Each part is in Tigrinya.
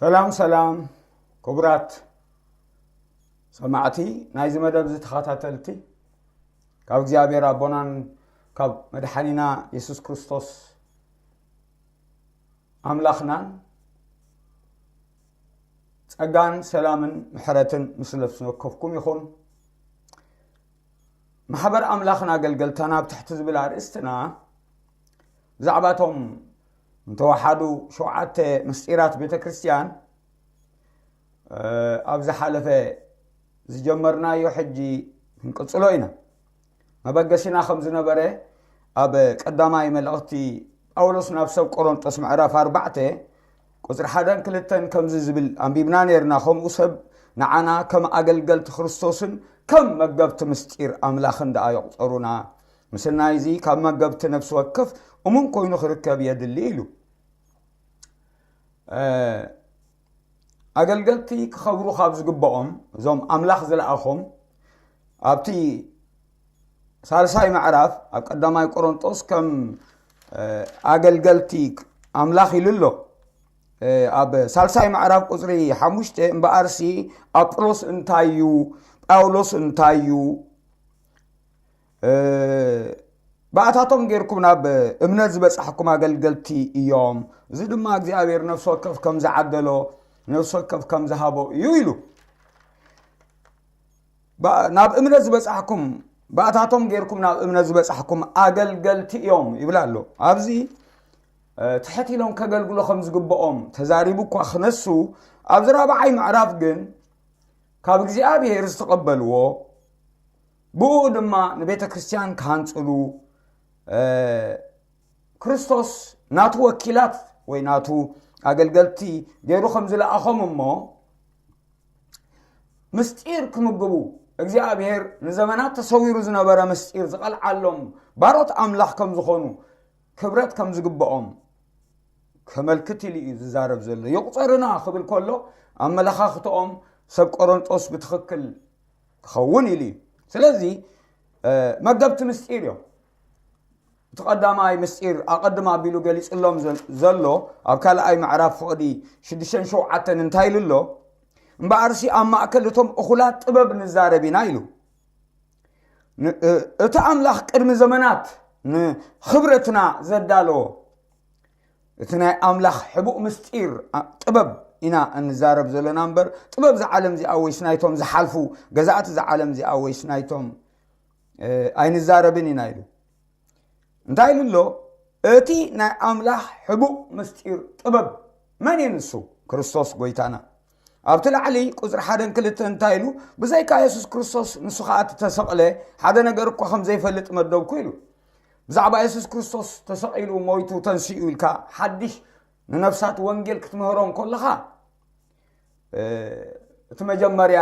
ሰላም ሰላም ክቡራት ሰማዕቲ ናይዚ መደብ እዚ ተኸታተልቲ፣ ካብ እግዚኣብሔር ኣቦናን ካብ መድሓኒና የሱስ ክርስቶስ ኣምላኽናን ጸጋን ሰላምን ምሕረትን ምስ ነፍሲ ወከፍኩም ይኹን። ማሕበር ኣምላኽን ኣገልገልታን ኣብ ትሕቲ ዝብል ኣርእስትና ብዛዕባቶም እንተወሓዱ ሸውዓተ ምስጢራት ቤተ ክርስቲያን ኣብ ዝሓለፈ ዝጀመርናዮ ሕጂ ክንቅጽሎ ኢና። መበገሲና ከም ዝነበረ ኣብ ቀዳማይ መልእኽቲ ጳውሎስ ናብ ሰብ ቆሮንጦስ ምዕራፍ ኣርባዕተ ቁጽሪ ሓደን ክልተን ከምዚ ዝብል ኣንቢብና ነርና። ከምኡ ሰብ ንዓና ከም ኣገልገልቲ ክርስቶስን ከም መገብቲ ምስጢር ኣምላኽን ደኣ የቑጸሩና። ምስናይ እዚ ካብ መገብቲ ነፍሲ ወከፍ እሙን ኮይኑ ክርከብ የድሊ ኢሉ። ኣገልገልቲ ክኸብሩ ካብ ዝግብኦም እዞም ኣምላኽ ዝለኣኾም ኣብቲ ሳልሳይ ምዕራፍ ኣብ ቀዳማይ ቆሮንጦስ ከም ኣገልገልቲ ኣምላኽ ኢሉ ኣሎ። ኣብ ሳልሳይ ምዕራፍ ቁፅሪ ሓሙሽተ እምበኣርሲ ኣጵሎስ እንታይ እዩ? ጳውሎስ እንታይ እዩ? ባእታቶም ጌርኩም ናብ እምነት ዝበጻሕኩም ኣገልገልቲ እዮም። እዚ ድማ እግዚኣብሔር ነፍሲ ወከፍ ከም ዝዓደሎ፣ ነፍሲ ወከፍ ከም ዝሃቦ እዩ ኢሉ። ናብ እምነት ዝበጻሕኩም፣ ባእታቶም ጌርኩም ናብ እምነት ዝበጻሕኩም ኣገልገልቲ እዮም ይብል ኣሎ። ኣብዚ ትሕት ኢሎም ከገልግሎ ከም ዝግብኦም ተዛሪቡ እኳ ክነሱ፣ ኣብዚ ራብዓይ ምዕራፍ ግን ካብ እግዚኣብሔር ዝተቐበልዎ፣ ብኡ ድማ ንቤተ ክርስቲያን ክሃንጽሉ ክርስቶስ ናቱ ወኪላት ወይ ናቱ ኣገልገልቲ ገይሩ ከም ዝለኣኾም እሞ፣ ምስጢር ክምግቡ፣ እግዚኣብሔር ንዘመናት ተሰዊሩ ዝነበረ ምስጢር ዝቐልዓሎም ባሮት ኣምላኽ ከም ዝኾኑ ክብረት ከም ዝግብኦም ከመልክት ኢሉ እዩ ዝዛረብ ዘሎ። ይቑጸርና ክብል ከሎ ኣመለኻኽትኦም ሰብ ቆሮንጦስ ብትኽክል ክኸውን ኢሉ እዩ። ስለዚ መገብቲ ምስጢር እዮም። እቲ ቀዳማይ ምስጢር ኣቐድም ኣቢሉ ገሊጽሎም ዘሎ ኣብ ካልኣይ ምዕራፍ ፍቕዲ ሽዱሽተን ሸውዓተን እንታይ ኢሉ ኣሎ? እምበኣርሲ ኣብ ማእከል እቶም እኹላት ጥበብ ንዛረብ ኢና ኢሉ። እቲ ኣምላኽ ቅድሚ ዘመናት ንኽብረትና ዘዳለዎ እቲ ናይ ኣምላኽ ሕቡእ ምስጢር ጥበብ ኢና እንዛረብ ዘለና እምበር፣ ጥበብ ዝዓለም እዚኣ ወይስ ናይቶም ዝሓልፉ ገዛእቲ ዝዓለም እዚኣ ወይስ ናይቶም ኣይንዛረብን ኢና ኢሉ። እንታይ ኢሉ ኣሎ? እቲ ናይ ኣምላኽ ሕቡእ ምስጢር ጥበብ መን እዩ? ንሱ ክርስቶስ ጎይታና። ኣብቲ ላዕሊ ቁፅሪ ሓደን ክልተን እንታይ ኢሉ? ብዘይካ የሱስ ክርስቶስ ንሱ ከዓ እቲ ተሰቕለ ሓደ ነገር እኳ ከም ዘይፈልጥ መደብኩ ኢሉ። ብዛዕባ የሱስ ክርስቶስ ተሰቒሉ ሞይቱ ተንሲኡ ኢልካ ሓድሽ ንነፍሳት ወንጌል ክትምህሮም ከለኻ እቲ መጀመርያ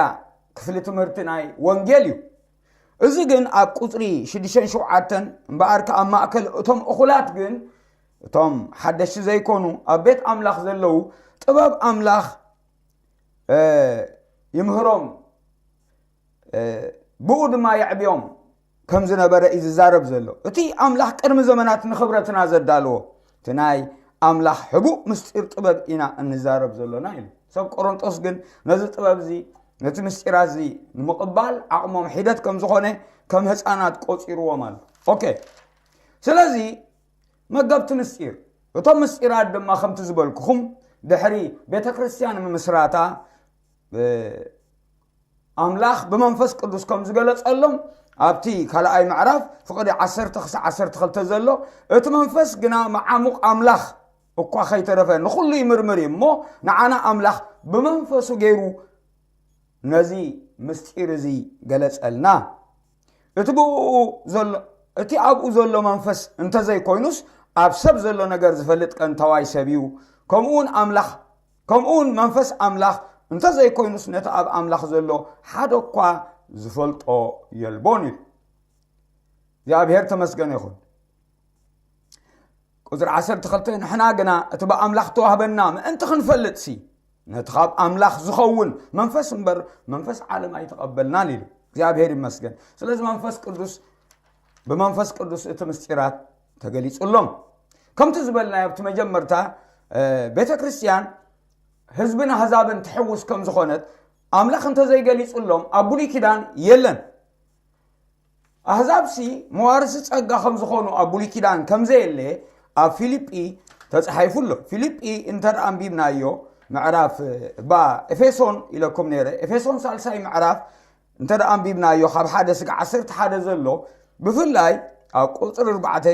ክፍሊ ትምህርቲ ናይ ወንጌል እዩ። እዚ ግን ኣብ ቁፅሪ ሽዱሽተን ሸውዓተን እምበኣር ከኣ ኣብ ማእከል እቶም እኹላት ግን እቶም ሓደሽቲ ዘይኮኑ ኣብ ቤት ኣምላኽ ዘለዉ ጥበብ ኣምላኽ ይምህሮም ብኡ ድማ የዕብዮም ከም ዝነበረ እዩ ዝዛረብ ዘሎ። እቲ ኣምላኽ ቅድሚ ዘመናት ንኽብረትና ዘዳለዎ እቲ ናይ ኣምላኽ ሕቡእ ምስጢር ጥበብ ኢና እንዛረብ ዘሎና ኢሉ። ሰብ ቆሮንጦስ ግን ነዚ ጥበብ እዚ ነቲ ምስጢራት እዚ ንምቕባል ዓቕሞም ሒደት ከም ዝኾነ ከም ህፃናት ቆፂርዎም ኣሎ። ኦኬ፣ ስለዚ መገብቲ ምስጢር እቶም ምስጢራት ድማ ከምቲ ዝበልኩኹም ድሕሪ ቤተ ክርስቲያን ምምስራታ ኣምላኽ ብመንፈስ ቅዱስ ከም ዝገለጸሎም ኣብቲ ካልኣይ ምዕራፍ ፍቕዲ ዓሰርተ ክሳዕ ዓሰርተ ክልተ ዘሎ እቲ መንፈስ ግና መዓሙቕ ኣምላኽ እኳ ከይተረፈ ንኹሉ ይምርምር እዩ እሞ ንዓና ኣምላኽ ብመንፈሱ ገይሩ ነዚ ምስጢር እዚ ገለጸልና። እቲ ብኡ ዘሎ እቲ ኣብኡ ዘሎ መንፈስ እንተዘይኮይኑስ ኣብ ሰብ ዘሎ ነገር ዝፈልጥ ቀንታዋይ ሰብ እዩ። ከምኡውን ኣምላኽ ከምኡውን መንፈስ ኣምላኽ እንተዘይኮይኑስ ነቲ ኣብ ኣምላኽ ዘሎ ሓደ እኳ ዝፈልጦ የልቦን ኢሉ። እግዚኣብሔር ተመስገን ይኹን። ቁፅሪ ዓሰርተ ክልተ ንሕና ግና እቲ ብኣምላኽ ተዋህበና ምእንቲ ክንፈልጥሲ ነቲ ካብ ኣምላኽ ዝኸውን መንፈስ እምበር መንፈስ ዓለም ኣይተቐበልናን ኢሉ። እግዚኣብሔር ይመስገን። ስለዚ መንፈስ ቅዱስ ብመንፈስ ቅዱስ እቲ ምስጢራት ተገሊጹሎም። ከምቲ ዝበልናዮ ኣብቲ መጀመርታ ቤተ ክርስቲያን ህዝብን ኣህዛብን ትሕውስ ከም ዝኾነት ኣምላኽ እንተዘይገሊጹሎም ኣብ ብሉይ ኪዳን የለን። ኣህዛብሲ መዋርሲ ጸጋ ከም ዝኾኑ ኣብ ብሉይ ኪዳን ከም ዘየለ ኣብ ፊልጲ ተጻሒፉ ኣሎ። ፊልጲ እንተ ደኣ ኣንቢብናዮ ምዕራፍ፣ ባ፣ ኤፌሶን ኢለኩም ነይረ። ኤፌሶን ሳልሳይ ምዕራፍ እንተ ደኣ ኣንቢብናዮ ካብ ሓደ ስጋዕ ዓሰርተ ሓደ ዘሎ ብፍላይ ኣብ ቁጽሪ ኣርባዕተ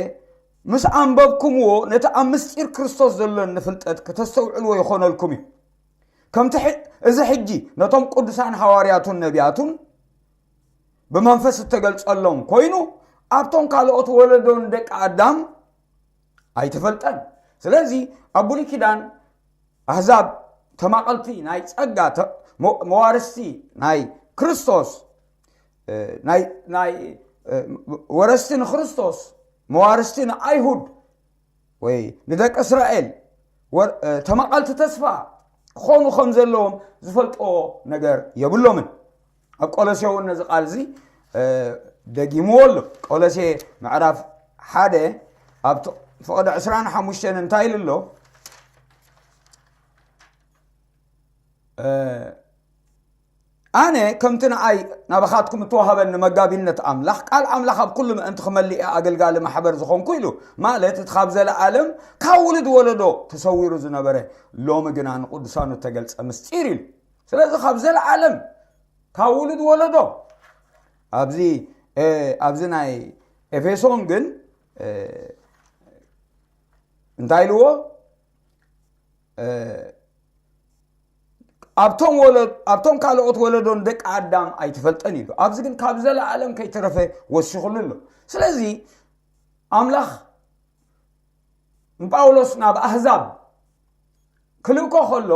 ምስ ኣንበብኩምዎ ነቲ ኣብ ምስጢር ክርስቶስ ዘሎኒ ፍልጠት ክተስተውዕልዎ ይኾነልኩም እዩ። ከምቲ ሕ- እዚ ሕጂ ነቶም ቅዱሳን ሃዋርያቱን ነቢያቱን ብመንፈስ እተገልጸሎም ኮይኑ ኣብቶም ካልኦት ወለዶን ደቂ ኣዳም ኣይተፈልጠን። ስለዚ ኣብ ብሉይ ኪዳን ኣህዛብ ተማቐልቲ ናይ ጸጋ ተ- መ- መዋርስቲ ናይ ክርስቶስ እ፣ ናይ ናይ እ፣ ወረስቲ ንክርስቶስ መዋርስቲ ንኣይሁድ ወይ ንደቂ እስራኤል ወር- እ፣ ተማቐልቲ ተስፋ ክኾኑ ከም ዘለዎም ዝፈልጥዎ ነገር የብሎምን። ኣብ ቆሎሴ እውን ነዚ ቃል እዚ እ፣ ደጊምዎ ኣሎ። ቆሎሴ ምዕራፍ ሓደ ኣብ ት- ፍቕዲ ዕስራን ሓሙሽተን እንታይ ኢሉ ኣሎ? እ፣ ኣነ ከምቲ ንኣይ ናባኻትኩም እተዋህበኒ መጋቢነት ኣምላኽ ቃል ኣምላኽ ኣብ ኩሉ ምእንቲ ክመልእ ኣገልጋሊ ማሕበር ዝኾንኩ ኢሉ። ማለት እቲ ካብ ዘለኣለም ካብ ውሉድ ወለዶ ተሰዊሩ ዝነበረ ሎሚ ግና ንቅዱሳኑ እተገልጸ ምስጢር ኢሉ። ስለዚ ካብ ዘለኣለም ካብ ውሉድ ወለዶ ኣብዚ እ፣ ኣብዚ ናይ ኤፌሶን ግን እ፣ እንታይ ኢልዎ? እ፣ ኣብቶም ወለ- ኣብቶም ካልኦት ወለዶን ደቂ ኣዳም ኣይትፈልጠን ኢሉ። ኣብዚ ግን ካብ ዘለኣለም ከይተረፈ ወሲኹሉ ኣሎ። ስለዚ ኣምላኽ ንጳውሎስ ናብ ኣህዛብ ክልእኮ ከሎ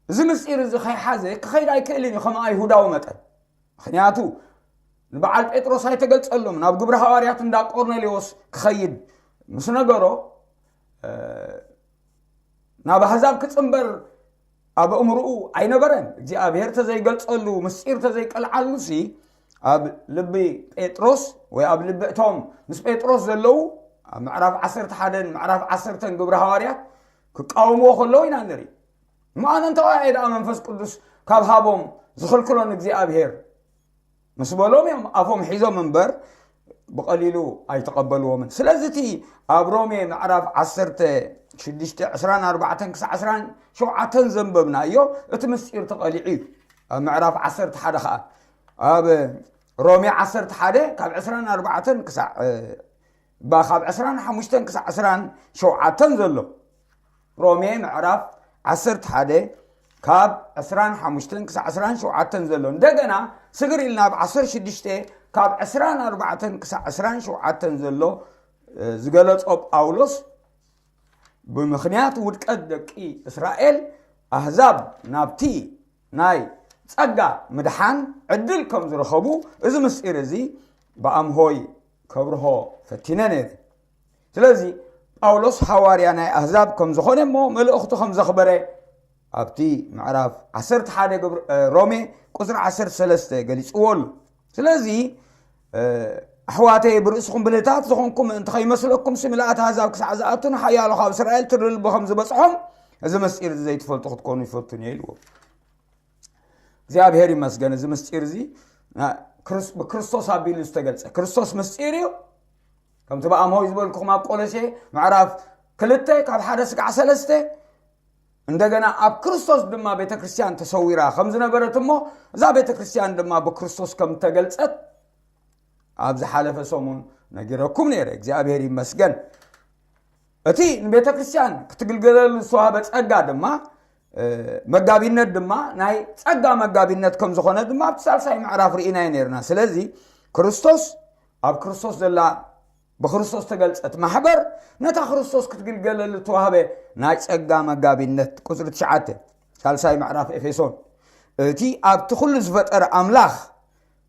እዚ ምስጢር እዚ ከይሓዘ ክኸይድ ኣይክእልን እዩ፣ ከም ኣይሁዳዊ መጠን። ምኽንያቱ ንበዓል ጴጥሮስ ኣይተገልጸሎም፣ ናብ ግብሪ ሃዋርያት እንዳ ቆርኔሌዎስ ክኸይድ ምስ ነገሮ እ፣ ናብ ኣህዛብ ክጽንበር ኣብ እምርኡ ኣይነበረን። እግዚኣብሔር ተዘይገልጸሉ፣ ምስጢር ተዘይቀልዓሉ ሲ ኣብ ልቢ ጴጥሮስ ወይ ኣብ ልቢ እቶም ምስ ጴጥሮስ ዘለዉ ኣብ ምዕራፍ ዓሰርተ ሓደን ምዕራፍ ዓሰርተን ግብሪ ሃዋርያት ክቃወምዎ ከለዉ ኢና ንርኢ። እሞ ኣነ እንተወያየ ደኣ መንፈስ ቅዱስ ካብ ሃቦም ዝኽልክሎን እግዚኣብሔር ምስ በሎም እዮም ኣፎም ሒዞም እምበር ብቐሊሉ ኣይተቐበልዎምን። ስለዚ እቲ ኣብ ሮሜ ምዕራፍ ዓሰርተ ሽዱሽተ ዕስራን ኣርባዕተን ክሳዕ ዕስራን ሸውዓተን ዘንበብናዮ እቲ ምስጢር ተቐሊዑ እዩ። ኣብ ምዕራፍ ዓሰርተ ሓደ ኸዓ ኣብ ሮሜ ዓሰርተ ሓደ ካብ ዕስራን ኣርባዕተን ክሳዕ እ፣ ባ ካብ ዕስራን ሓሙሽተን ክሳዕ ዕስራን ሸውዓተን ዘሎ ሮሜ ምዕራፍ ዓሰርተ ሓደ ካብ ዕስራን ሓሙሽተን ክሳዕ ዕስራን ሸውዓተን ዘሎ፣ እንደገና ስግር ኢልና ኣብ ዓሰርተ ሽዱሽተ ካብ ዕስራን ኣርባዕተን ክሳዕ ዕስራን ሸውዓተን ዘሎ እ፣ ዝገለጾ ጳውሎስ ብምኽንያት ውድቀት ደቂ እስራኤል ኣህዛብ ናብቲ ናይ ጸጋ ምድሓን ዕድል ከም ዝረኸቡ እዚ ምስጢር እዚ ብኣምሆይ ከብርሆ ፈቲነ ነይረ። ስለዚ ጳውሎስ ሃዋርያ ናይ ኣህዛብ ከም ዝኾነ እሞ መልእኽቱ ከም ዘኽበረ ኣብቲ ምዕራፍ ዓሰርተ ሓደ ግብሪ- እ፣ ሮሜ ቁጽሪ ዓሰርተ ሰለስተ ገሊጽዎ ኣሎ። ስለዚ እ፣ ኣሕዋተይ ብርእስኹም ብልህታት ዝኾንኩም ምእንቲ ከይመስለኩም ሲ ምልኣት ኣህዛብ ክሳዕ ዝኣቱ ንሓያሎ ካብ እስራኤል ትሪ ልቢ ከም ዝበጽሖም እዚ ምስጢር እዚ ዘይትፈልጡ ክትኮኑ ይፈቱን እየ ኢልዎ። እግዚኣብሔር ይመስገን። እዚ ምስጢር እዚ ና- ክርስ- ብክርስቶስ ኣቢሉ ዝተገልጸ ክርስቶስ ምስጢር እዩ። ከምቲ ብኣምሆይ ዝበልኩኹም ኣብ ቆሎሴ ምዕራፍ ክልተ ካብ ሓደ ስጋዕ ሰለስተ እንደገና ኣብ ክርስቶስ ድማ ቤተ ክርስቲያን ተሰዊራ ከም ዝነበረት እሞ እዛ ቤተ ክርስቲያን ድማ ብክርስቶስ ከም ተገልጸት ኣብ ዝሓለፈ ሰሙን ነጊረኩም ነይረ። እግዚኣብሔር ይመስገን። እቲ ንቤተ ክርስቲያን ክትግልገለሉ ዝተዋህበ ጸጋ ድማ እ፣ መጋቢነት ድማ ናይ ጸጋ መጋቢነት ከም ዝኾነ ድማ ኣብቲ ሳልሳይ ምዕራፍ ርኢናዮ ነርና። ስለዚ ክርስቶስ ኣብ ክርስቶስ ዘላ ብክርስቶስ ተገልጸት ማሕበር ነታ ክርስቶስ ክትግልገለሉ ተዋህበ ናይ ጸጋ መጋቢነት ቁጽሪ ትሽዓተ ሳልሳይ ምዕራፍ ኤፌሶን እቲ ኣብቲ ኩሉ ዝፈጠረ ኣምላኽ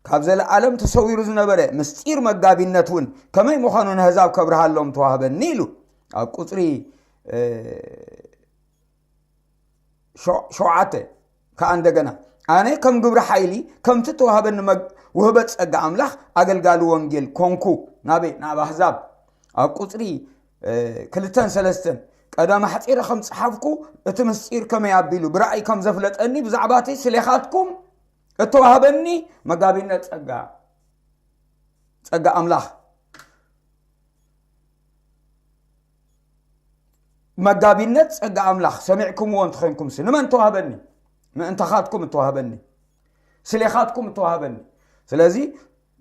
ካብ ዘለኣለም ተሰዊሩ ዝነበረ ምስጢር መጋቢነት እውን ከመይ ምዃኑ ንህዛብ ከብርሃሎም ተዋህበኒ ኢሉ ኣብ ቁጽሪ እ፣ ሸው- ሸውዓተ ከዓ እንደገና ኣነ ከም ግብሪ ሓይሊ ከምቲ ተዋህበኒ መግ- ውህበት ጸጋ ኣምላኽ ኣገልጋሊ ወንጌል ኮንኩ ናበይ ናብ ኣህዛብ ኣብ ቁፅሪ እ፣ ክልተን ሰለስተን ቀደም ኣሕጺረ ከም ጸሓፍኩ፣ እቲ ምስጢር ከመይ ኣቢሉ ብራእይ ከም ዘፍለጠኒ፣ ብዛዕባ እቲ ስሌኻትኩም እተዋህበኒ መጋቢነት ጸጋ፣ ጸጋ ኣምላኽ፣ መጋቢነት ጸጋ ኣምላኽ ሰሚዕኩምዎ እንተኾይንኩምሲ፣ ንመን ተዋህበኒ? ምእንታኻትኩም እተዋህበኒ፣ ስሌኻትኩም እተዋህበኒ። ስለዚ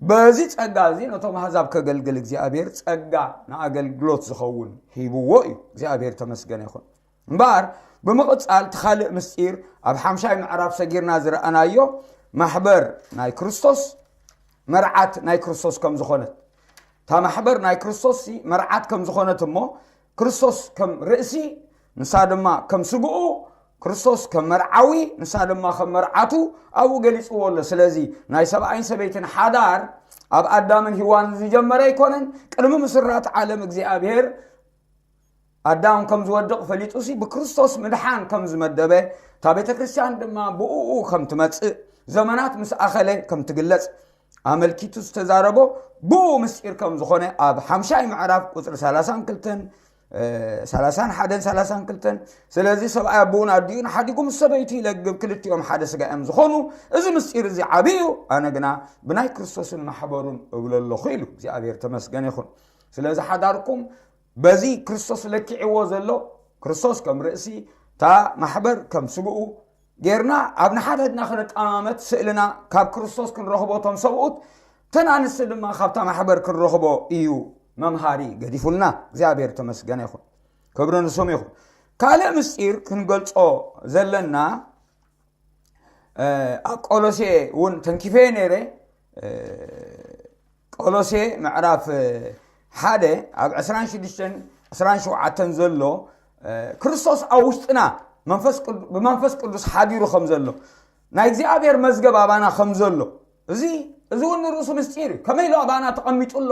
በዚ ጸጋ እዚ ነቶም ኣህዛብ ከገልግል እግዚኣብሔር ጸጋ ንኣገልግሎት ዝኸውን ሂብዎ እዩ። እግዚኣብሔር ተመስገነ ይኹን። እምበኣር ብምቕጻል እቲ ካልእ ምስጢር ኣብ ሓምሻይ ምዕራፍ ሰጊርና ዝረኣናዮ ማሕበር ናይ ክርስቶስ መርዓት ናይ ክርስቶስ ከም ዝኾነት፣ እታ ማሕበር ናይ ክርስቶስ ሲ መርዓት ከም ዝኾነት እሞ ክርስቶስ ከም ርእሲ ንሳ ድማ ከም ስግኡ፣ ክርስቶስ ከም መርዓዊ ንሳ ድማ ከም መርዓቱ ኣብኡ ገሊጽዎ ኣሎ። ስለዚ ናይ ሰብኣይን ሰበይትን ሓዳር ኣብ ኣዳምን ሂዋንን ዝጀመረ ኣይኮነን። ቅድሚ ምስራት ዓለም እግዚኣብሔር ኣዳም ከም ዝወድቕ ፈሊጡ ሲ ብክርስቶስ ምድሓን ከም ዝመደበ፣ እታ ቤተ ክርስቲያን ድማ ብእኡ ከም ትመጽእ፣ ዘመናት ምስ ኣኸለ ከም ትግለጽ ኣመልኪቱ ዝተዛረቦ ብኡ ምስጢር ከም ዝኾነ ኣብ ሓምሻይ ምዕራፍ ቁጽሪ ሰላሳን ክልተን፣ እ፣ ሰላሳን ሓደን ሰላሳን ክልተን፣ ስለዚ ሰብኣይ ኣቦኡን ኣዲኡን ሓዲጉ ምስ ሰበይቱ ይለግብ፣ ክልቲኦም ሓደ ስጋ እዮም ዝኾኑ። እዚ ምስጢር እዚ ዓብዪ እዩ። ኣነ ግና ብናይ ክርስቶስን ማሕበሩን እብሎ ኣለኹ ኢሉ። እግዚኣብሔር ተመስገን ይኹን። ስለዚ ሓዳርኩም በዚ ክርስቶስ ለኪዕዎ ዘሎ፣ ክርስቶስ ከም ርእሲ፣ እታ ማሕበር ከም ስግኡ ጌርና ኣብ ንሓድሕድና ክንጠማመት፣ ስእልና ካብ ክርስቶስ ክንረኽቦ፣ እቶም ሰብኡት፣ እተን ኣንስቲ ድማ ካብታ ማሕበር ክንረኽቦ እዩ መምሃሪ ገዲፉልና። እግዚኣብሔር ተመስገነ ይኹን። ክብሪ ንስሙ ይኹን። ካልእ ምስጢር ክንገልጾ ዘለና፣ እ፣ ኣብ ቆሎሴ እውን ተንኪፈ ነይረ። እ፣ ቆሎሴ ምዕራፍ ሓደ ኣብ ዕስራን ሽዱሽተን ዕስራን ሸውዓተን ዘሎ፣ እ፣ ክርስቶስ ኣብ ውሽጥና መንፈስ ቅዱ-፣ ብመንፈስ ቅዱስ ሓዲሩ ከም ዘሎ፣ ናይ እግዚኣብሔር መዝገብ ኣባና ከም ዘሎ፣ እዚ፣ እዚ እውን ንርእሱ ምስጢር እዩ። ከመይ ኢሉ ኣባና ተቐሚጡ ኣሎ?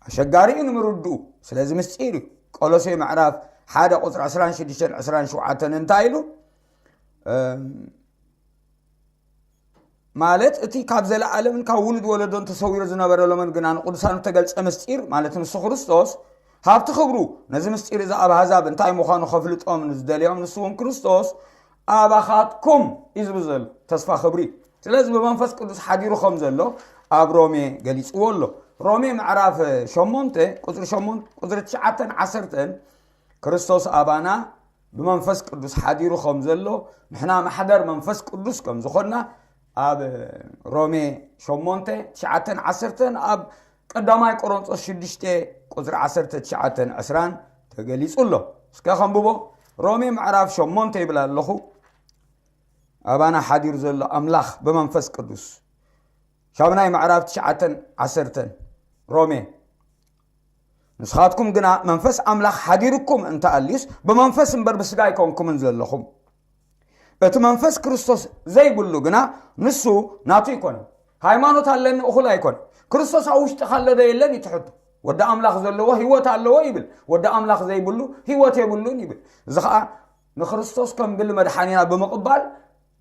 ኣሸጋሪ እዩ ንምርድኡ። ስለዚ ምስጢር እዩ። ቆሎሴ ምዕራፍ ሓደ ቁጽሪ ዕስራን ሽዱሽተን ዕስራን ሸውዓተን እንታይ ኢሉ? እም፣ ማለት እቲ ካብ ዘለኣለምን ካብ ውሉድ ወለዶን ተሰዊሩ ዝነበረ፣ ሎምን ግና ንቅዱሳኑ ተገልጸ ምስጢር፣ ማለት ንሱ ክርስቶስ፣ ሃብቲ ክብሩ፣ ነዚ ምስጢር እዚ ኣብ ኣሕዛብ እንታይ ምዃኑ ከፍልጦም ንዝደልዮም፣ ንሱ እውን ክርስቶስ ኣባኻትኩም እዩ ዝብል ዘሎ ተስፋ ክብሪ። ስለዚ ብመንፈስ ቅዱስ ሓዲሩ ከም ዘሎ ኣብ ሮሜ ገሊጽዎ ኣሎ። ሮሜ ምዕራፍ ሸሞንተ ቁጽሪ ሸሞንተ፣ ቁጽሪ ትሽዓተን ዓሰርተን፣ ክርስቶስ ኣባና ብመንፈስ ቅዱስ ሓዲሩ ከም ዘሎ፣ ንሕና ማሕደር መንፈስ ቅዱስ ከም ዝኾንና ኣብ ሮሜ ሸሞንተ ትሽዓተን ዓሰርተን፣ ኣብ ቀዳማይ ቆሮንቶስ ሽዱሽተ ቁጽሪ ዓሰርተ ትሽዓተን ዕስራን ተገሊጹ ኣሎ። እስከ ከንብቦ። ሮሜ ምዕራፍ ሸሞንተ ይብል ኣለኹ። ኣባና ሓዲሩ ዘሎ ኣምላኽ ብመንፈስ ቅዱስ። ሻምናይ ምዕራፍ ትሽዓተን ዓሰርተን ሮሜ። ንስኻትኩም ግና መንፈስ ኣምላኽ ሓዲሩኩም እንተኣልዩስ፣ ብመንፈስ እምበር ብስጋ ኣይኮንኩምን ዘለኹም። እቲ መንፈስ ክርስቶስ ዘይብሉ ግና ንሱ ናቱ ኣይኮነን። ሃይማኖት ኣለኒ እኹል ኣይኮነን። ክርስቶስ ኣብ ውሽጥኻ ኣሎ ዶ የለን እዩ እቲ ሕቶ። ወዲ ኣምላኽ ዘለዎ ህይወት ኣለዎ ይብል። ወዲ ኣምላኽ ዘይብሉ ህይወት የብሉን ይብል። እዚ ኸኣ ንክርስቶስ ከም ግሊ መድሓኒና ብምቕባል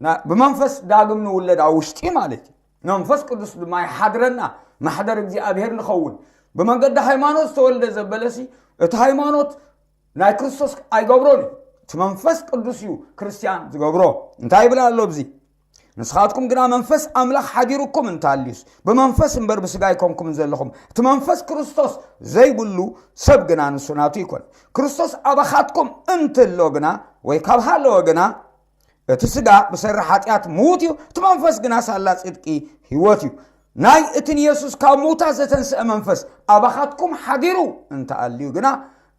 ና-፣ ብመንፈስ ዳግም ንውለድ ኣብ ውሽጢ ማለት እዩ። መንፈስ ቅዱስ ድማ ይሓድረና፣ ማሕደር እግዚኣብሔር ንኸውን። ብመንገዲ ሃይማኖት ዝተወልደ ዘበለሲ እቲ ሃይማኖት ናይ ክርስቶስ ኣይገብሮን እዩ። እቲ መንፈስ ቅዱስ እዩ ክርስትያን ዝገብሮ። እንታይ ይብል ኣሎ ኣብዚ? ንስኻትኩም ግና መንፈስ ኣምላኽ ሓዲሩኩም እንተሃልዩስ፣ ብመንፈስ እምበር ብስጋ ኣይኮንኩምን ዘለኹም። እቲ መንፈስ ክርስቶስ ዘይብሉ ሰብ ግና ንሱ ናቱ ይኮን። ክርስቶስ ኣባኻትኩም እንትሎ ግና፣ ወይ ካብ ሃለወ ግና፣ እቲ ስጋ ብሰሪ ሓጢኣት ምዉት እዩ፣ እቲ መንፈስ ግና ሳላ ጽድቂ ህይወት እዩ። ናይ እቲ ንየሱስ ካብ ምዉታት ዘተንስአ መንፈስ ኣባኻትኩም ሓዲሩ እንተኣልዩ ግና፣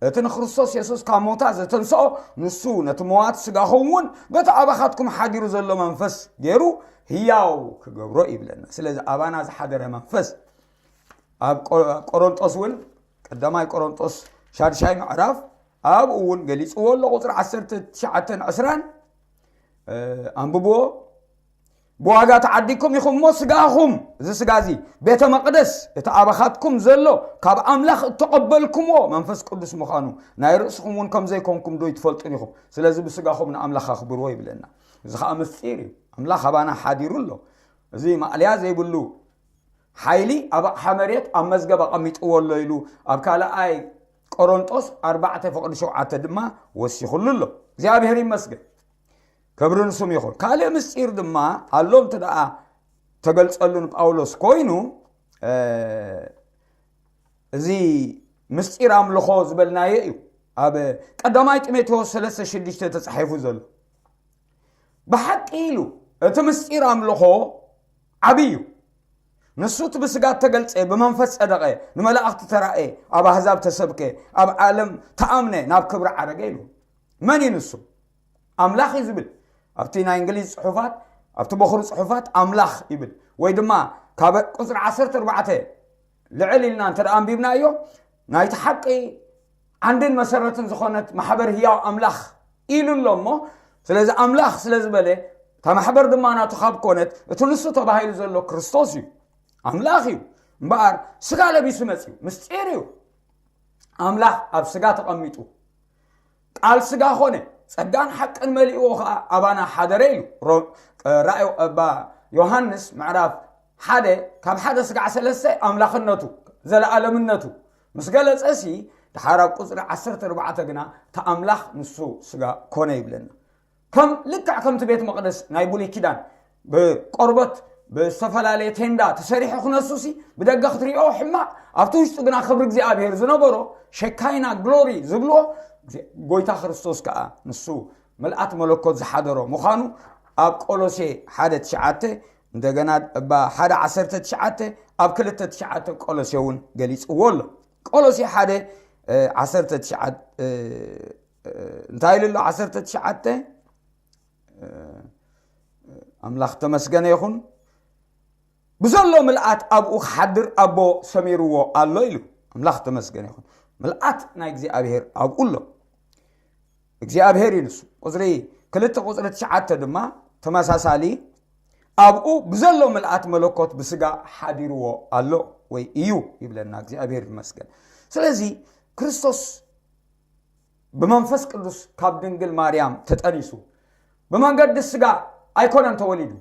እቲ ንክርስቶስ የሱስ ካብ ምዉታት ዘተንስኦ፣ ንሱ ነቲ ምዋት ስጋኹም እውን በቲ ኣባኻትኩም ሓዲሩ ዘሎ መንፈስ ገይሩ ህያው ክገብሮ ይብለና። ስለዚ ኣባና ዝሓደረ መንፈስ ኣብ ቆ-፣ ቆሮንጦስ እውን፣ ቀዳማይ ቆሮንጦስ ሻድሻይ ምዕራፍ ኣብኡ እውን ገሊጽዎ ኣሎ። ቁጽሪ ዓሰርተ ትሽዓተን ዕስራን፣ እ፣ ኣንብብዎ። "ብዋጋ ተዓዲግኩም ኢኹም እሞ ስጋኹም፣ እዚ ስጋ እዚ ቤተ መቕደስ እቲ ኣባኻትኩም ዘሎ ካብ ኣምላኽ እተቐበልኩምዎ መንፈስ ቅዱስ ምዃኑ ናይ ርእስኹም እውን ከም ዘይኮንኩም ዶ ኣይትፈልጡን ኢኹም? ስለዚ ብስጋኹም ንኣምላኽ ኣኽብርዎ" ይብለና። እዚ ኸኣ ምስጢር እዩ። ኣምላኽ ኣባና ሓዲሩ ኣሎ። እዚ ማእለያ ዘይብሉ ሓይሊ ኣብ ኣቕሓ መሬት ኣብ መዝገብ ኣቐሚጥዎ ኣሎ ኢሉ ኣብ ካልኣይ ቆሮንጦስ ኣርባዕተ ፍቕዲ ሸውዓተ ድማ ወሲኹሉ ኣሎ። እግዚኣብሔር ይመስገን፣ ክብሪ ንስሙ ይኹን። ካልእ ምስጢር ድማ ኣሎ፣ እንተ ደኣ ተገልጸሉ ንጳውሎስ ኮይኑ፣ እ፣ እዚ ምስጢር ኣምልኾ ዝበልናዮ እዩ። ኣብ ቀዳማይ ጢሞቴዎስ ሰለስተ ሽዱሽተ ተጻሒፉ ዘሎ ብሓቂ ኢሉ፣ እቲ ምስጢር ኣምልኾ ዓብዪ እዩ። ንሱ እቲ ብስጋ እተገልጸ፣ ብመንፈስ ጸደቐ፣ ንመላእኽቲ ተራእየ፣ ኣብ ኣህዛብ ተሰብከ፣ ኣብ ዓለም ተኣምነ፣ ናብ ክብሪ ዓረገ ኢሉ። መን እዩ ንሱ? ኣምላኽ እዩ ዝብል። ኣብቲ ናይ እንግሊዝ ጽሑፋት፣ ኣብቲ በኹሪ ጽሑፋት ኣምላኽ ይብል። ወይ ድማ ካብ ቁጽሪ ዓሰርተ ኣርባዕተ ልዕል ኢልና እንተ ደኣ ኣንቢብናዮ፣ ናይቲ ሓቂ ዓንድን መሰረትን ዝኾነት ማሕበር ህያው ኣምላኽ ኢሉ ኣሎ እሞ፣ ስለዚ ኣምላኽ ስለ ዝበለ፣ እታ ማሕበር ድማ ናቱ ካብ ኮነት፣ እቲ ንሱ ተባሂሉ ዘሎ ክርስቶስ እዩ። ኣምላኽ እዩ እምበኣር፣ ስጋ ለቢሱ መጺኡ። ምስጢር እዩ። ኣምላኽ ኣብ ስጋ ተቐሚጡ፣ ቃል ስጋ ኾነ፣ ጸጋን ሓቅን መሊእዎ ኸኣ ኣባና ሓደረ ኢሉ። ሮ-፣ ራእይ ኣባ ዮሃንስ ምዕራፍ ሓደ ካብ ሓደ ስጋዕ ሰለስተ ኣምላኽነቱ፣ ዘለኣለምነቱ ምስ ገለጸሲ፣ ድሓር ኣብ ቁጽሪ ዓሰርተ ኣርባዕተ ግና፣ እቲ ኣምላኽ ንሱ ስጋ ኮነ ይብለና። ከም፣ ልክዕ ከምቲ ቤት መቕደስ ናይ ብሉይ ኪዳን ብቆርበት ብዝተፈላለየ ቴንዳ ተሰሪሑ ክነሱሲ፣ ብደገ ክትሪኦ ሕማቕ፣ ኣብቲ ውሽጡ ግና ክብሪ እግዚኣብሔር ዝነበሮ፣ ሸካይና ግሎሪ ዝብልዎ፣ ጎይታ ክርስቶስ ከኣ ንሱ ምልኣት መለኮት ዝሓደሮ ምዃኑ ኣብ ቆሎሴ ሓደ ትሽዓተ፣ እንደገና እባ ሓደ ዓሰርተ ትሽዓተ፣ ኣብ ክልተ ትሽዓተ ቆሎሴ እውን ገሊጽዎ ኣሎ። ቆሎሴ ሓደ፣ እ፣ ዓሰርተ ትሽዓተ፣ እ፣ እ፣ እንታይ ኢሉ ኣሎ? ዓሰርተ ትሽዓተ፣ እ፣ ኣምላኽ ተመስገነ ይኹን። ብዘሎ ምልኣት ኣብኡ ክሓድር ኣቦ ሰሚርዎ ኣሎ ኢሉ። ኣምላኽ ተመስገነ ይኹን። ምልኣት ናይ እግዚኣብሔር ኣብኡ ኣሎ። እግዚኣብሔር እዩ ንሱ። ቁጽሪ ክልተ ቁጽሪ ትሽዓተ ድማ ተመሳሳሊ፣ ኣብኡ ብዘሎ ምልኣት መለኮት ብስጋ ሓዲርዎ ኣሎ ወይ እዩ ይብለና። እግዚኣብሔር ይመስገን። ስለዚ ክርስቶስ ብመንፈስ ቅዱስ ካብ ድንግል ማርያም ተጠኒሱ፣ ብመንገዲ ስጋ ኣይኮነን ተወሊዱ።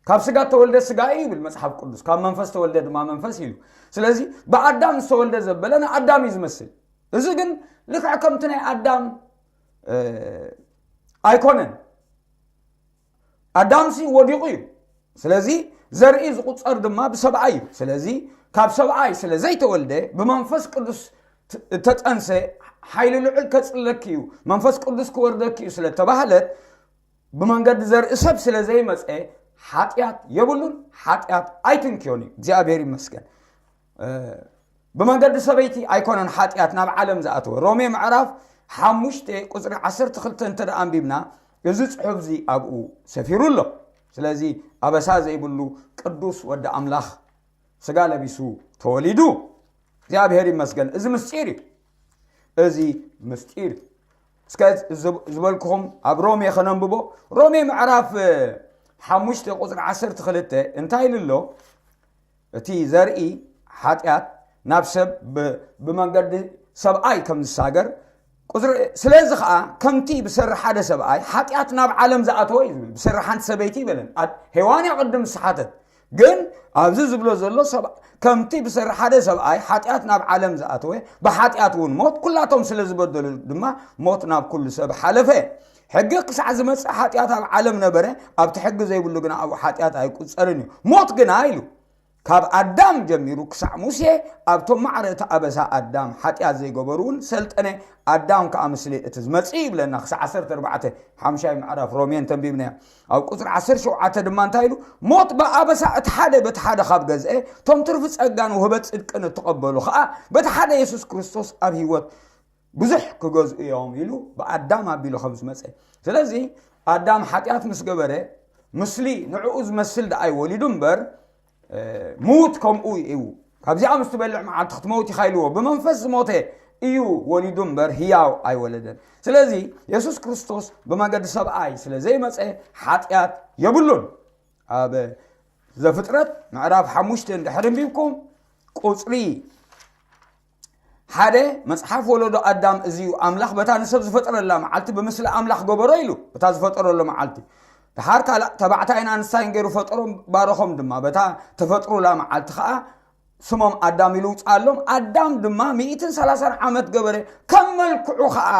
ካብ ስጋ ተወልደ ስጋ እዩ ይብል መጽሓፍ ቅዱስ፣ ካብ መንፈስ ተወልደ ድማ መንፈስ እዩ። ስለዚ ብኣዳም ዝተወልደ ዘበለ ንኣዳም እዩ ዝመስል። እዚ ግን ልክዕ ከምቲ ናይ ኣዳም፣ እ፣ ኣይኮነን። ኣዳምሲ ወዲቑ እዩ። ስለዚ ዘርኢ ዝቑጸር ድማ ብሰብኣይ እዩ። ስለዚ ካብ ሰብኣይ ስለ ዘይተወልደ፣ ብመንፈስ ቅዱስ ት-፣ እተጸንሰ፣ ሓይሊ ልዑል ከጽለኪ እዩ፣ መንፈስ ቅዱስ ክወርደኪ እዩ ስለ ተባህለት፣ ብመንገዲ ዘርኢ ሰብ ስለ ዘይመጸ፣ ሓጢኣት የብሉን፣ ሓጢኣት ኣይትንክዮን እዩ። እግዚኣብሔር ይመስገን። እ፣ ብመንገዲ ሰበይቲ ኣይኮነን ሓጢኣት ናብ ዓለም ዝኣተወ። ሮሜ ምዕራፍ ሓሙሽተ ቁጽሪ ዓሰርተ ክልተ እንተ ደኣ ኣንቢብና፣ እዚ ጽሑፍ እዚ ኣብኡ ሰፊሩ ኣሎ። ስለዚ ኣበሳ ዘይብሉ ቅዱስ ወዲ ኣምላኽ ስጋ ለቢሱ ተወሊዱ። እግዚኣብሔር ይመስገን። እዚ ምስጢር እዩ። እዚ ምስጢር እዩ። እስከ ዝብ-፣ ዝበልኩኹም ኣብ ሮሜ ከነንብቦ። ሮሜ ምዕራፍ፣ እ፣ ሓሙሽተ ቁጽሪ ዓሰርተ ክልተ እንታይ ኢሉ ኣሎ? እቲ ዘርኢ ሓጢኣት ናብ ሰብ ብ-፣ ብመንገዲ ሰብኣይ ከም ዝሳገር፣ ቁጽሪ፣ ስለዚ ኸኣ ከምቲ ብሰሪ ሓደ ሰብኣይ ሓጢኣት ናብ ዓለም ዝኣተወ እዩ ዝብል። ብሰሪ ሓንቲ ሰበይቲ ይበለን። ኣድ-፣ ሄዋን እያ ቅድም ዝሰሓተት። ግን ኣብዚ ዝብሎ ዘሎ ሰብ-፣ ከምቲ ብሰሪ ሓደ ሰብኣይ ሓጢኣት ናብ ዓለም ዝኣተወ፣ ብሓጢኣት እውን ሞት፣ ኩላቶም ስለ ዝበደሉ ድማ ሞት ናብ ኩሉ ሰብ ሓለፈ። ሕጊ ክሳዕ ዝመጽእ ሓጢኣት ኣብ ዓለም ነበረ፣ ኣብቲ ሕጊ ዘይብሉ ግና ኣብኡ ሓጢኣት ኣይቁጸርን እዩ። ሞት ግና ኢሉ ካብ ኣዳም ጀሚሩ ክሳዕ ሙሴ ኣብቶም ማዕረ እቲ ኣበሳ ኣዳም ሓጢኣት ዘይገበሩ እውን ሰልጠነ፣ ኣዳም ከኣ ምስሊ እቲ ዝመጽእ ይብለና። ክሳዕ ዓሰርተ ኣርባዕተ ሓምሻይ ምዕራፍ ሮሜ እንተንቢብናዮ፣ ኣብ ቁጽሪ ዓሰርተ ሸውዓተ ድማ እንታይ ኢሉ? ሞት ብኣበሳ እቲ ሓደ በቲ ሓደ ካብ ገዝአ፣ እቶም ትርፊ ጸጋን ውህበት ጽድቅን እትቐበሉ ከኣ በቲ ሓደ የሱስ ክርስቶስ ኣብ ህይወት ብዙሕ ክገዝኡ እዮም ኢሉ ብኣዳም ኣቢሉ ከም ዝመጸ። ስለዚ ኣዳም ሓጢኣት ምስ ገበረ፣ ምስሊ ንዕኡ ዝመስል ደኣ እዩ ወሊዱ እምበር፣ እ፣ ምዉት ከምኡ እዩ። ካብዚኣ ምስ ትበልዕ መዓልቲ ክትመውት ኢኻ ኢልዎ። ብመንፈስ ዝሞተ እዩ ወሊዱ እምበር ህያው ኣይወለደን። ስለዚ የሱስ ክርስቶስ ብመገዲ ሰብኣይ ስለ ዘይመጸ ሓጢኣት የብሉን። ኣብ ዘፍጥረት ምዕራፍ ሓሙሽተ እንድሕር ኣንቢብኩም ቁጽሪ ሓደ፣ መጽሓፍ ወለዶ ኣዳም እዚ እዩ፣ ኣምላኽ በታ ንሰብ ዝፈጠረላ መዓልቲ ብምስሊ ኣምላኽ ገበሮ ኢሉ፣ እታ ዝፈጠረሉ መዓልቲ። ደሓር ካልእ ተባዕታይን ኣንስታይን ገይሩ ፈጠሮም፣ ባረኾም ድማ። በታ ተፈጥሩላ መዓልቲ ኸኣ ስሞም ኣዳም ኢሉ ውፅኣሎም። ኣዳም ድማ ሚእትን ሰላሳን ዓመት ገበረ፣ ከም መልክዑ ከዓ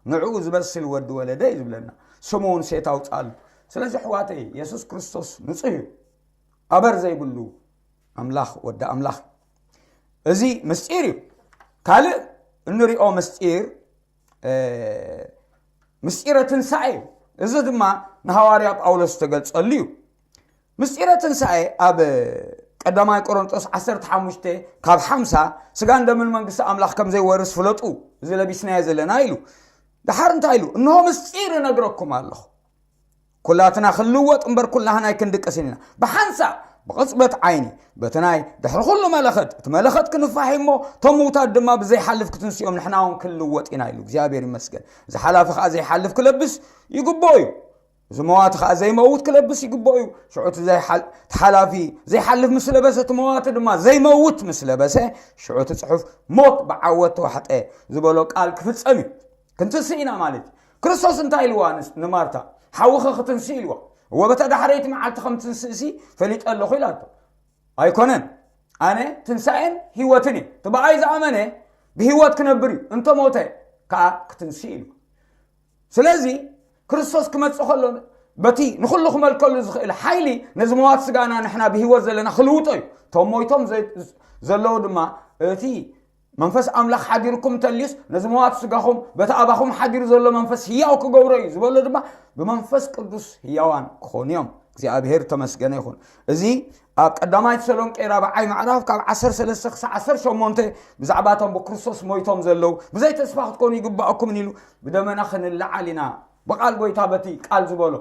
ንዕኡ ዝበስል ወዲ ወለደ እዩ ዝብለና። ስሙ እውን ሴት ኣውፅኣሉ። ስለዚ ኣሕዋተይ፣ የሱስ ክርስቶስ ንፁህ እዩ። ኣበር ዘይብሉ ኣምላኽ፣ ወዲ ኣምላኽ እዩ። እዚ ምስጢር እዩ። ካልእ እንሪኦ ምስጢር፣ እ፣ ምስጢረ ትንሳኤ እዩ። እዚ ድማ ንሃዋርያ ጳውሎስ ዝተገልጸሉ እዩ። ምስጢረ ትንሳኤ ኣብ ቀዳማይ ቆሮንጦስ ዓሰርተ ሓሙሽተ ካብ ሓምሳ፣ ስጋን ደምን መንግስቲ ኣምላኽ ከም ዘይወርስ ፍለጡ፣ እዚ ለቢስናዮ ዘለና ኢሉ። ደሓር እንታይ ኢሉ? እንሆ ምስጢር እነግረኩም ኣለኹ፣ ኩላትና ክንልወጥ እምበር ኩላህናይ ክንድቅስን ኢና። ብሓንሳእ ብቕጽበት ዓይኒ በቲ ናይ ድሕሪ ኩሉ መለኸት፣ እቲ መለኸት ክንፋሕ እሞ እቶም ምውታት ድማ ብዘይሓልፍ ክትንስኦም ንሕና እውን ክንልወጥ ኢና ኢሉ። እግዚኣብሔር ይመስገን። እዚ ሓላፊ ከዓ ዘይሓልፍ ክለብስ ይግብኦ እዩ። እዚ መዋቲ ከዓ ዘይመውት ክለብስ ይግብኦ እዩ። ሽዑ እቲ ዘይሓል-፣ እቲ ሓላፊ ዘይሓልፍ ምስ ለበሰ፣ እቲ መዋቲ ድማ ዘይመውት ምስ ለበሰ፣ ሽዑ እቲ ጽሑፍ ሞት ብዓወት ተዋሕጠ ዝበሎ ቃል ክፍጸም እዩ። ክንትስእ ኢና ማለት እዩ። ክርስቶስ እንታይ ኢልዋ ንስ-፣ ንማርታ? ሓውኺ ክትንስእ ኢልዋ። እወ፣ በታ ዳሕረይቲ መዓልቲ ከም ትንስእሲ ፈሊጠ ኣለኹ ኢላቶ። ኣይኮነን፣ ኣነ ትንሳኤን ህይወትን እየ። እቲ ብኣይ ዝኣመነ ብህይወት ክነብር እዩ፣ እንተ ሞተ ከዓ ክትንስእ ኢልዋ። ስለዚ ክርስቶስ ክመጽእ ከሎ በቲ ንኹሉ ክመልከሉ ዝኽእል ሓይሊ ነዚ መዋት ስጋና ንሕና ብህይወት ዘለና ክልውጦ እዩ። እቶም ሞይቶም ዘ-፣ ዘለዉ ድማ እቲ መንፈስ ኣምላኽ ሓዲርኩም እንተልዩስ ነዚ መዋት ስጋኹም በቲ ኣባኹም ሓዲሩ ዘሎ መንፈስ ህያው ክገብሮ እዩ ዝበሎ ድማ ብመንፈስ ቅዱስ ህያዋን ክኾኑ እዮም። እግዚኣብሔር ተመስገነ ይኹን። እዚ ኣብ ቀዳማይ ተሰሎንቄ ራብዓይ ምዕራፍ ካብ ዓሰርተ ሰለስተ ክሳዕ ዓሰርተ ሸሞንተ ብዛዕባ እቶም ብክርስቶስ ሞይቶም ዘለዉ ብዘይ ተስፋ ክትኮኑ ይግባኣኩምን ኢሉ ብደመና ክንለዓል ኢና። ብቓል ጎይታ በቲ ቃል ዝበሎ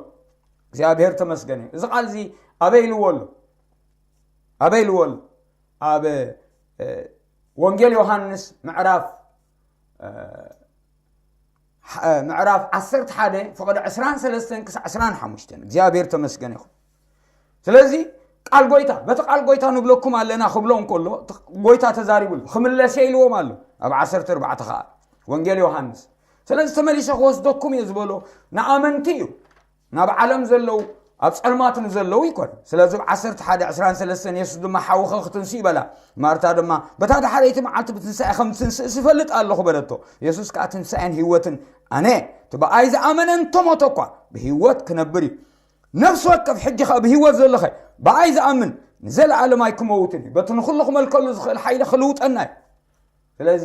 እግዚኣብሔር ተመስገነ እዩ። እዚ ቃል እዚ ኣበይ ኢልዎ ኣሎ? ኣበይ ኢልዎ ኣሎ? ኣብ፣ እ፣ ወንጌል ዮሃንስ ምዕራፍ፣ እ፣ ሐ-፣ ምዕራፍ ዓሰርተ ሓደ ፍቕዲ ዕስራን ሰለስተን ክሳዕ ዕስራን ሓሙሽተን። እግዚኣብሔር ተመስገነ ይኹን። ስለዚ ቃል ጎይታ፣ በቲ ቃል ጎይታ ንብለኩም ኣለና ክብሎ እንከሎ፣ እቲ ጎይታ ተዛሪቡሉ፣ ክምለስ እየ ኢልዎም ኣሎ። ኣብ ዓሰርተ ኣርባዕተ ኸዓ ወንጌል ዮሃንስ። ስለዚ ተመሊሰ ክወስደኩም እየ ዝበሎ ንኣመንቲ እዩ። ናብ ዓለም ዘለዉ፣ ኣብ ጸልማት ንዘለዉ ይኮን። ስለዚ ኣብ ዓሰርተ ሓደ ዕስራን ሰለስተን የሱስ ድማ ሓውኺ ክትንስእ ይበላ። ማርታ ድማ በታ ዳሕረይቲ መዓልቲ ብትንሳኤ ከም ትንስእስ እፈልጥ ኣለኹ በለቶ። የሱስ ከኣ ትንሳኤን ህይወትን ኣነ፣ እቲ ብኣይ ዝኣመነ እንተሞተ እኳ ብህይወት ክነብር እዩ። ነፍሲ ወከፍ ሕጂ ከኣ ብህይወት ዘለኸ ብኣይ ዝኣምን ንዘለኣለም ኣይክመውትን እዩ። በቲ ንኹሉ ክመልከሉ ዝኽእል ሓይሊ ክልውጠና እዩ። ስለዚ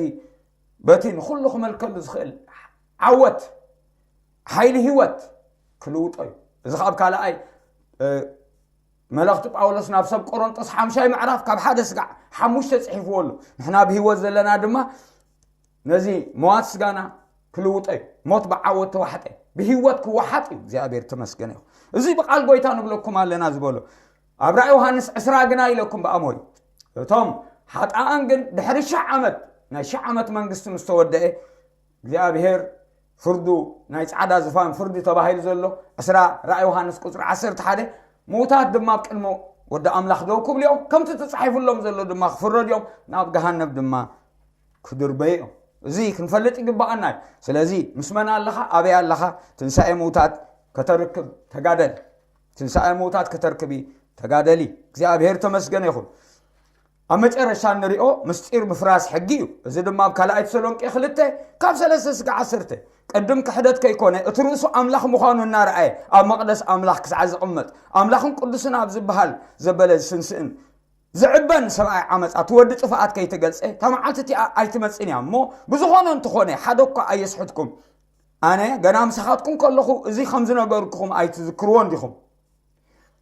በቲ ንኹሉ ክመልከሉ ዝኽእል ዓወት፣ ሓይሊ ህይወት ክልውጦ እዩ። እዚ ካብ ካልኣይ፣ እ፣ መልእኽቲ ጳውሎስ ናብ ሰብ ቆሮንጦስ ሓምሻይ ምዕራፍ ካብ ሓደ ስጋዕ ሓሙሽተ ጽሒፍዎ ኣሎ። ንሕና ብህይወት ዘለና ድማ ነዚ መዋት ስጋና ክልውጦ እዩ። ሞት ብዓወት ተዋሕጠ፣ ብህይወት ክወሓጥ እዩ። እግዚኣብሔር ተመስገነ ይኹን። እዚ ብቓል ጎይታ ንብለኩም ኣለና ዝበሎ ኣብ ራእይ ዮሃንስ ዕስራ ግና ኢለኩም ብኣሞይ። እቶም ሓጣኣን ግን ድሕሪ ሽሕ ዓመት፣ ናይ ሽሕ ዓመት መንግስቲ ምስ ተወደአ፣ እግዚኣብሔር ፍርዱ ናይ ጻዕዳ ዝፋን ፍርዲ ተባሂሉ ዘሎ ዕስራ ራእይ ዮሃንስ ቁጽሪ ዓሰርተ ሓደ፣ ምዉታት ድማ ኣብ ቅድሚ ወዲ ኣምላኽ ደው ክብሉ እዮም፣ ከምቲ ተጻሒፉሎም ዘሎ ድማ ክፍረዱ እዮም፣ ናብ ገሃነብ ድማ ክድርበዩ እዮም። እዚ ክንፈልጥ ይግባኣና እዩ። ስለዚ ምስ መን ኣለኻ? ኣበይ ኣለኻ? ትንሳኤ ምዉታት ከተርክብ ተጋደል። ትንሳኤ ምዉታት ከተርክቢ ተጋደሊ። እግዚኣብሔር ተመስገነ ይኹን። ኣብ መጨረሻ እንሪኦ ምስጢር ምፍራስ ሕጊ እዩ። እዚ ድማ ኣብ ካልኣይ ተሰሎንቄ ክልተ ካብ ሰለስተ እስካዕ ዓሰርተ፣ ቅድም ክሕደት ከይኮነ እቲ ርእሱ ኣምላኽ ምዃኑ እናረኣየ ኣብ መቕደስ ኣምላኽ ክሳዕ ዝቕመጥ ኣምላኽን ቅዱስን ኣብ ዝበሃል ዘበለ ዝስንስእን ዝዕበን ሰብኣይ ዓመፃ፣ እቲ ወዲ ጥፍኣት ከይተገልፀ፣ እታ መዓልቲ እቲኣ ኣይትመፅን እያ እሞ፣ ብዝኾነ እንተኾነ ሓደ እኳ ኣየስሕትኩም። ኣነ ገና ምሳኻትኩም ከለኹ እዚ ከም ዝነገርኩኹም ኣይትዝክርዎን ዲኹም?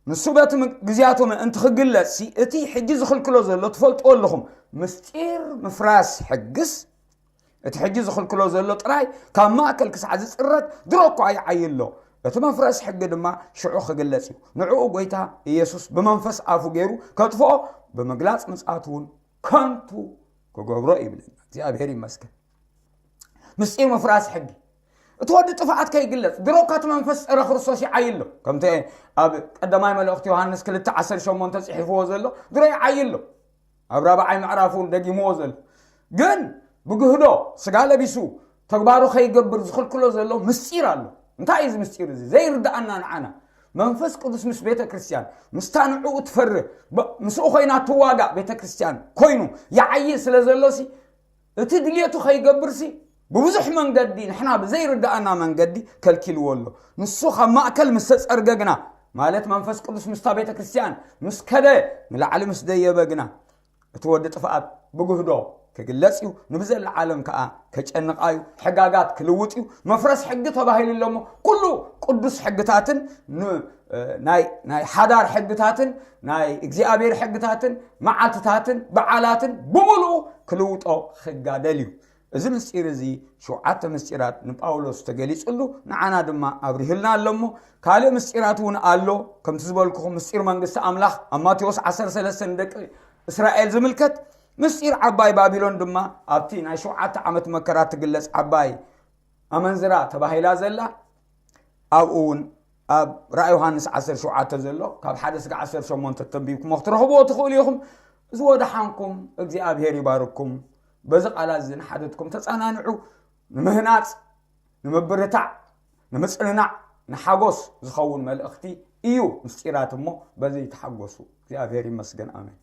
ንሱ በቲ ም-፣ ግዝያቱ ምእንቲ ክግለጽሲ፣ እቲ ሕጂ ዝኽልክሎ ዘሎ ትፈልጥዎ ኣለኹም። ምስጢር ምፍራስ ሕግስ፣ እቲ ሕጂ ዝኽልክሎ ዘሎ ጥራይ ካብ ማእከል ክሳዕ ዝጽረግ ድሮ እኳ ይዓዪ ኣሎ። እቲ መፍረስ ሕጊ ድማ ሽዑ ክግለጽ እዩ። ንዕኡ ጐይታ ኢየሱስ ብመንፈስ ኣፉ ገይሩ ከጥፍኦ፣ ብምግላጽ ምጽኣቱ እውን ከንቱ ክገብሮ ይብለና። እግዚኣብሔር ይመስገን። ምስጢር ምፍራስ ሕጊ። እቲ ወዲ ጥፍኣት ከይግለጽ፣ ድሮ እኳ እቲ መንፈስ ጸረ ክርስቶስ ይዓዪ ኣሎ። ከምቲ ኣብ ቀዳማይ መልእኽቲ ዮሃንስ ክልተ ዓሰርተ ሸሞንተ ጽሒፍዎ ዘሎ፣ ድሮ ይዓዪ ኣሎ። ኣብ ራብዓይ ምዕራፍ እውን ደጊምዎ ዘሎ። ግን ብግህዶ ስጋ ለቢሱ ተግባሩ ከይገብር ዝኽልክሎ ዘሎ ምስጢር ኣሎ። እንታይ እዩ እዚ ምስጢር እዚ? ዘይርድኣና ንዓና። መንፈስ ቅዱስ ምስ ቤተ ክርስቲያን ምስታ ንዕኡ ትፈርህ፣ ብ- ምስኡ ኮይና ትዋጋእ ቤተ ክርስቲያን ኮይኑ ይዓዪ ስለ ዘሎሲ፣ እቲ ድልየቱ ከይገብርሲ ብብዙሕ መንገዲ፣ ንሕና ብዘይርድኣና መንገዲ ከልኪልዎ ኣሎ። ንሱ ካብ ማእከል ምስ ተጸርገ ግና፣ ማለት መንፈስ ቅዱስ ምስታ ቤተ ክርስቲያን ምስ ከደ፣ ንላዕሊ ምስ ደየበ ግና፣ እቲ ወዲ ጥፍኣት ብግህዶ ክግለጽ እዩ። ንብዘላ ዓለም ከኣ ከጨንቓ እዩ። ሕጋጋት ክልውጥ እዩ። መፍረስ ሕጊ ተባሂሉ ኣሎ እሞ፣ ኩሉ ቅዱስ ሕግታትን ን- ናይ ናይ ሓዳር ሕግታትን ናይ እግዚኣብሔር ሕግታትን መዓልትታትን በዓላትን ብምሉኡ ክልውጦ ክጋደል እዩ። እዚ ምስጢር እዚ ሸውዓተ ምስጢራት ንጳውሎስ ተገሊጹሉ፣ ንዓና ድማ ኣብሪህልና ኣሎ እሞ፣ ካልእ ምስጢራት እውን ኣሎ። ከምቲ ዝበልኩኹም ምስጢር መንግስቲ ኣምላኽ ኣብ ማቴዎስ ዓሰርተ ሰለስተ ንደቂ እስራኤል ዝምልከት፣ ምስጢር ዓባይ ባቢሎን ድማ ኣብቲ ናይ ሸውዓተ ዓመት መከራ ትግለጽ ዓባይ ኣመንዝራ ተባሂላ ዘላ፣ ኣብኡ እውን ኣብ ራእይ ዮሃንስ ዓሰርተ ሸውዓተ ዘሎ ካብ ሓደ ስጋ ዓሰርተ ሸሞንተ ተንቢብኩሞ ክትረኽብዎ ትኽእሉ ኢኹም። እዚ ወደሓንኩም እግዚኣብሔር ይባርኩም። በዚ ቃላት እዚ ንሓደትኩም ተጸናንዑ። ንምህናጽ፣ ንምብርታዕ፣ ንምጽንናዕ፣ ንሓጎስ ዝኸውን መልእኽቲ እዩ ምስጢራት እሞ በዚ ተሓጎሱ። እግዚኣብሔር ይመስገን። ኣሜን።